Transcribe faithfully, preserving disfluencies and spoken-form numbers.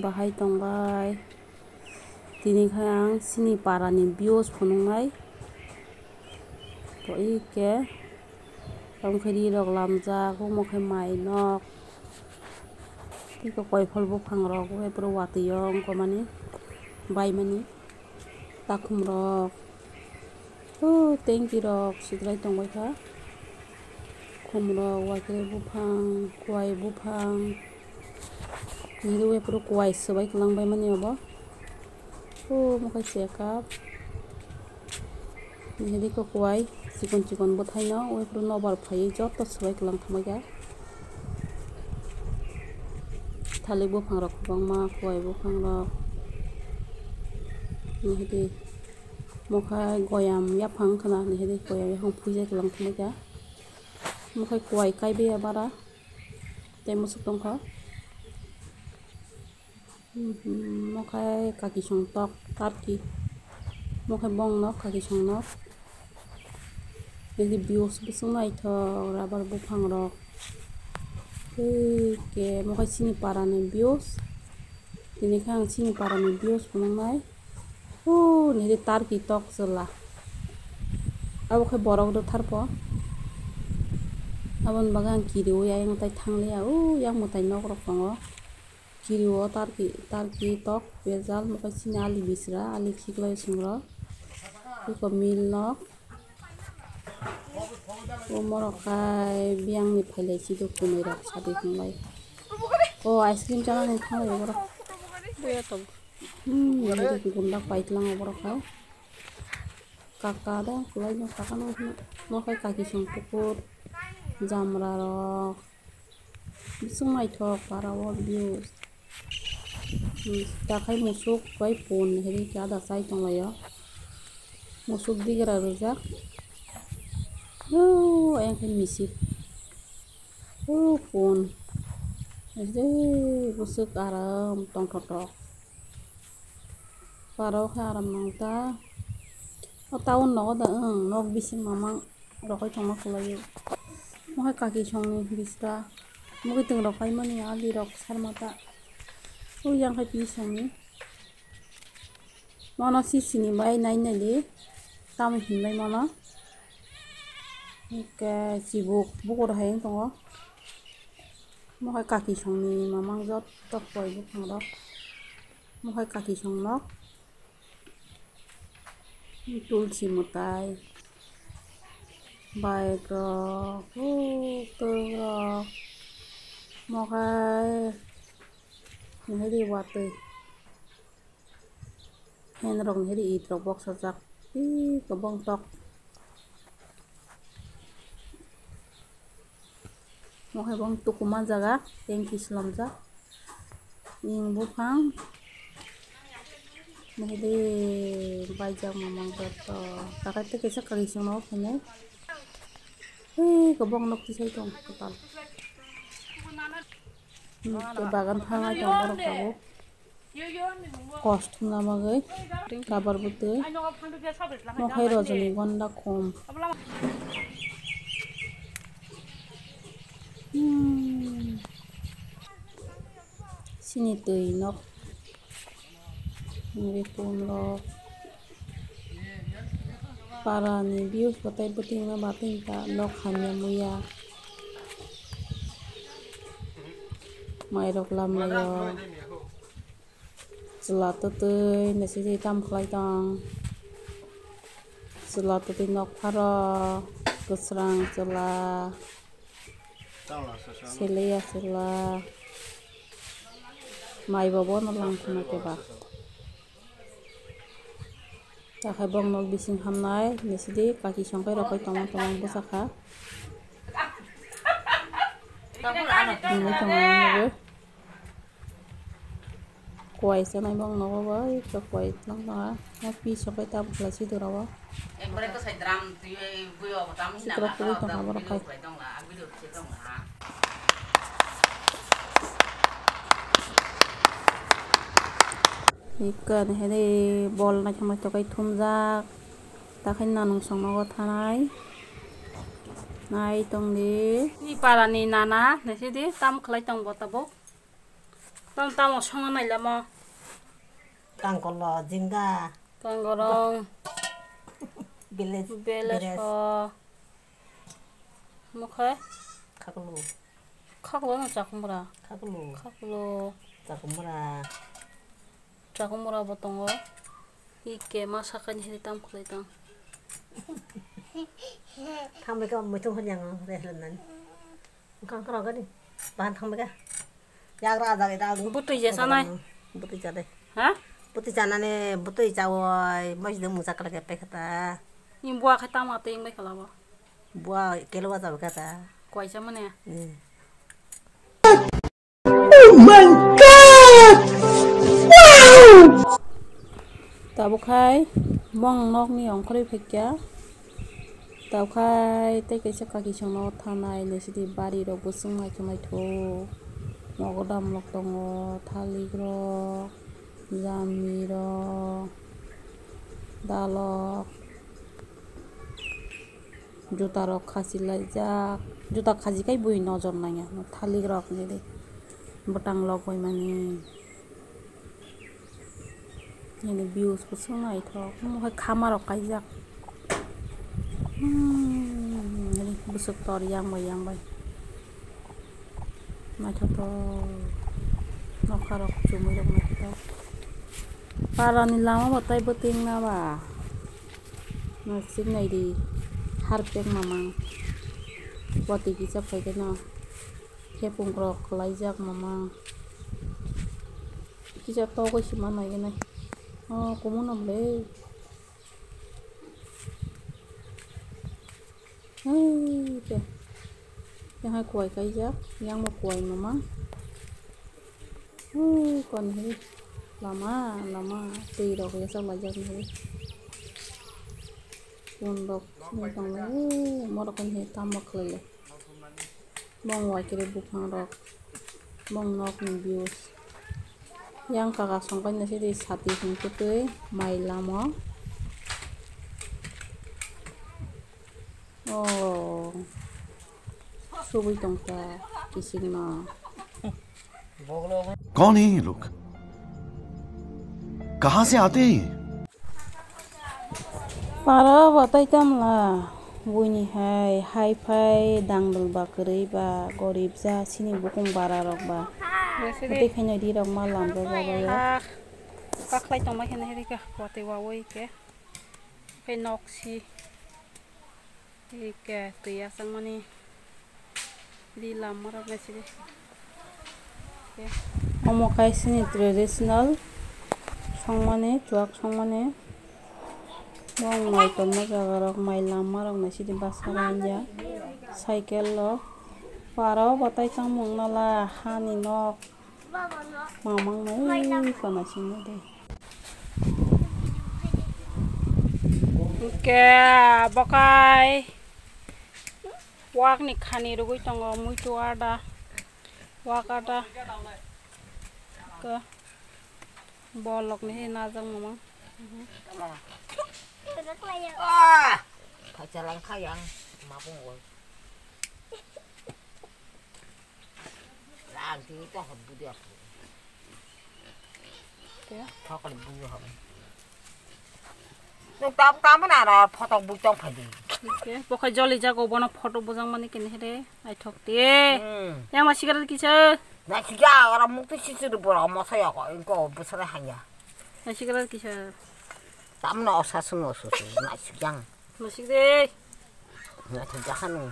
Hai tongbai. Tini khe ang chini para ni views phunuknai. To ike. Tamo khe ri rok lamjak, omo khe mai nok. Tei kok koi phol buphang rok, oi pore watwi o wngkha mani, bai mani, takhum rok. O tengki rok sitrai tongbai kha. Khum rok, waikre buphang, kuai buphang. Nini oi pore kuai swbai kwlang bai mani obo. O omo khe chekap. Nihidi kok kuai chikon chikon bwthaino oi pore nobar phaiwi joto swbai kwlang thangbai kha. Thalik buphang rok kwbangma, kuai buphang rok. Nihidi mokhe goyam yaphang khna, nihidi goyam yaphang phuijak kwlang thangbai kha. Mokhe kuai kaibai ya bara tei musuk tongkha. Mokhe kakisong tok tarki. Mokhe bongno kakisong nok. Nini views bwswk naithok, rubber buphang rok. Tei ke mokhe chini para ni views. Tini khe ang chini para ni views phunuknai. O nini tarki tok chwla. Abo khe borok rwtharpo. Aboni bagwi ang kiriui ayang tai thangliya. O yang mwtai nok rok tongo. Kiriwo tarki, tarki tok berjal, mokhe chini ali bisra, ali khiklai songro. Eko mil nok. O morok khai biyang ni phailai si do kunui rok sadi hinlai. O ice cream chana ni thanglai borok. Hmm, gunda paitlang borok khai. Kaka da kulai no kaka no no khai kaki song pukur jamra rok. Bising naithok para o views. Takhai musuk bai pun heri khe ada chai tonglaio. Musuk digra rijak. O ayang khe misip. O pun. Ede busuk aram tongthotok. Para o khe aram nang ta. O town nogo da wng, nok bising mamang. Rokoi tongma kwlaio. Mohai kaki songni bisra. Mukitwng rok paimani ali rok sarma ta. Ui yang khai pi songni. Mono si sini bai nai nai di. Tamo hinbai mono. Hingke chibuk bukur hai wng tongo. Mohai kaki songni mamang jotto koi buphang rok. Mohai kaki song nok. Tulsi mwtai, bike rok, huk twk rok, mokhai, nihiri watwi, fan rok nihiri it rok boksajak, ih, kwbang tok. Omo hai bo tukuma jaga, tanki swnamjak. Ing buphang. Nahidi baijak mamang jotto. Takai tei kaisa kari songno phainai. Hei, kwbang nok tisai tong kwtal. Hmm, tei bagan thanglai tong borok tabuk. Kos thumna bagwi rubber bwtwi. Nokhai rajani gonda khum. Hmm. Sini twi nok. Nini pun rok. Para ni views batai bwtwi wngma batwi wngkha nok hamya muya. Mai rok lamlaio. Chwla twtwi naisikhe tamo khlai tong. Chwla twtwi nok pharo kwsrang chwla. Seleya chwla. Mai bo bono langkhana khe ba. Takhai bong nok bising hamnai, nesidi kaki songkai rok bai tongma tongma bwsakha. Nungwi tongma nungwi. Kuai sanai bong nogo bai, to kuai tong tong ha. Mo pi songkai tabuk khlai si dura o. Sikra puri tong ha borok khai. Ikkan hede bol naithok naithok kai thumjak. Takhai nanung songnogo thanai. Nai tongdi. Ni parani nana naisidi tam khlai tong bo tabuk. Tamo tamo songo nailamo. Kangkolo, jingga. Kangorong. Beles, beles beres. Ho. Mokhai? Khaklu. Khaklu no chakumra. Khaklu. Khaklu. Chakumra. Chakumra bo tongo. Ike ma sakani hini tam khulai tang. Thangbai ka muitung hanyang rehlan nani. Kang kara gani. Bahan thangbai ka. Yagra ajak ita. Butui je sanai. Butui jade. Ha? Butui janane butui jawai. Mas de musa kala ke pekata. Ni bua khe tama te ingbai kala bo. Bua kelo wa jawai kata. Kwai cha mane. Eh. Oh my God! Wow! Tabuk khai bong nokni ongkhorwi phaikya. Tabuk khai tei kaisa kaki songno thanai naisidi bari rok bwswng naithok naithok. Mogodam rok tongo, thalik rok, jami rok, dalok. Juta rok khasi laijak, juta khasi kai bui nojor nangya, thalik rok nini bwtang logoi mani, nini views bo swng naithok, omo hai khama rok kaijak, hmm, nini bwswk tor yang bai yang bai. Naithotok nokha rok chumui rok naithotok. Para ni lama bo tai bwtwing na ba. Nasik nai di harpek mamang. Watwi kisa phai khe no thepung rok kwlaijak mamang. Kisa togoi se ma nai nai. Oh, kumun no le. Hei, tei. Yang hai kuai kaijak, yang bo kuai mamang. Hei, kon hei. Lama, lama, tei rok yachak laijak ni hei. Kun rok sini tong lai, hei, morok kan hei tamo khlai le. Bong wai khe buphang rok, bong nok ni views. Yang kaka songkha ni sidi sati hwn kwtwi mai lamo. Oh, subui tongkha kiching no. कौन है ये लोग? कहाँ से आते हैं ये? Para bo tai tamla buini hai hai phai dangdul ba kwrwi ba gorib ja sini bukung bara rok ba. Tei khaina ri rok ma lamjak jabayo. Kakhwlai tongma khe nahiri khe watwi wawi khe. Khe nok si. Ike twi aswkmani di lama rok naisidi. Omo kaisini traditional songmani chuak songmani. Bong mai tonma jaga rok mai lama rok naisidi basa ranja cycle rok. Para o batai tangmung nala hani nok. Mamang nai kana sini de. Oke, bokai. Wak ni khani rugui tongo, muitu ada. Wak ada. Ke. Bolok ni najang mamang. Ah! Kachalang kayang, mapung oi. Lang ti to hot budi aku. Oke. Thokol budi hom. Nuk tam tam na ra photo bu tong phadi. Oke. Bokhai joli jago bono photo bujang mani kene hede. Ai thok te. Hmm. Yang ma sigaret kisa. Na siga ora mukti sisi ru bora mo saya ko inko busara hanya. Na sigaret kisa. Tam na osa sung osu su na sigang. Ma sig de. Na siga hanu.